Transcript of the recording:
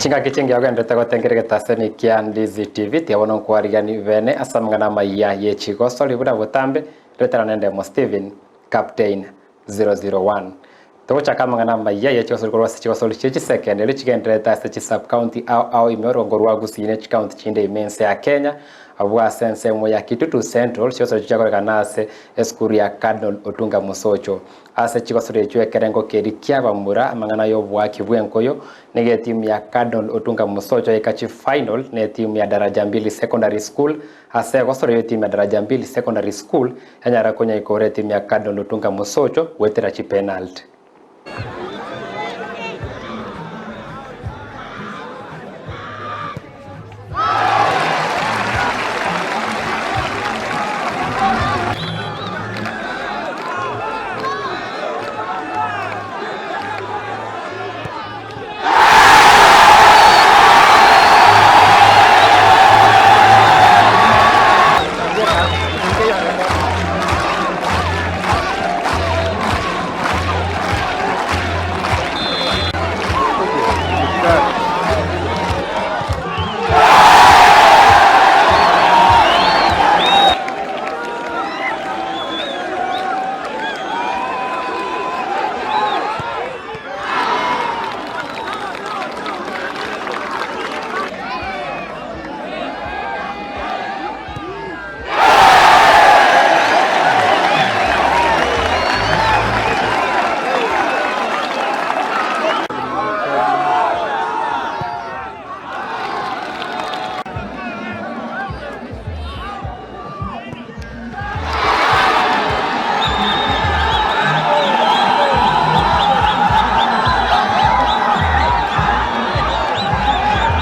Chingaki chingiya ogenderete gotengera egetaseni kia Ndizi TV, tiga bono nkwarigani bene ase amang'ana amayia ye chigosori buna botambe, retera nendemo Stephen, Captain 001. Togochaka amang'ana amayia ye chigosori korwa ase chigosori chie chisekenderi chigendererete ase chisub-county ao ao ime orongo rwa Gusii ne chicounty chinde ime ense ya Kenya, abwo ase ensemo ya Kitutu Central chigosori chiakorekana ase esukuru ya Cardinal Otunga Mosocho. Ase chigosori echio ekerengo keria ki'abamura amang'ana y'oboaki bw'enkoyo nigo etimu ya Cardinal Otunga Mosocho yaika chifinal ne etimu ya Daraja Mbili Secondary School ase egosori y'etimu ya Daraja Mbili Secondary School yanyara konyaikora etimu ya Cardinal Otunga Mosocho goetera chipenalty.